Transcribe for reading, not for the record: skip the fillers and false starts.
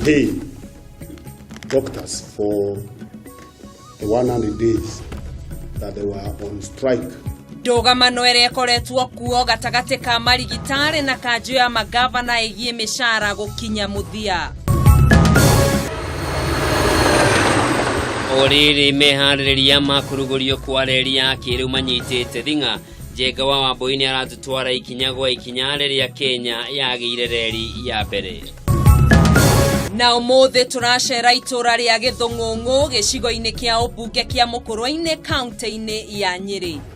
pay doctors for the 100 days that they were on strike. Ndũgamano ĩrĩa ĩkoretwo kuo gatagatĩ ka marigitarĩ na kanjũ ya magavana ĩgiĩ mĩcara gũkinya mũthia. O rĩrĩ meharĩrĩria ma kũrugũrio kwa reri ya kĩrĩu manyitĩte thing'a. Njenga wa Wambũi nĩ aratũtwara ikinya gwa ikinya rĩrĩa Kenya yagĩire reri ya mbere. Na ũmũthĩ tũracera itũra rĩa Gĩthũng'ũng'ũ gĩcigo-inĩ kĩa ũmbunge kĩa Mũkũrwe-inĩ kaunti-inĩ ya Nyĩrĩ.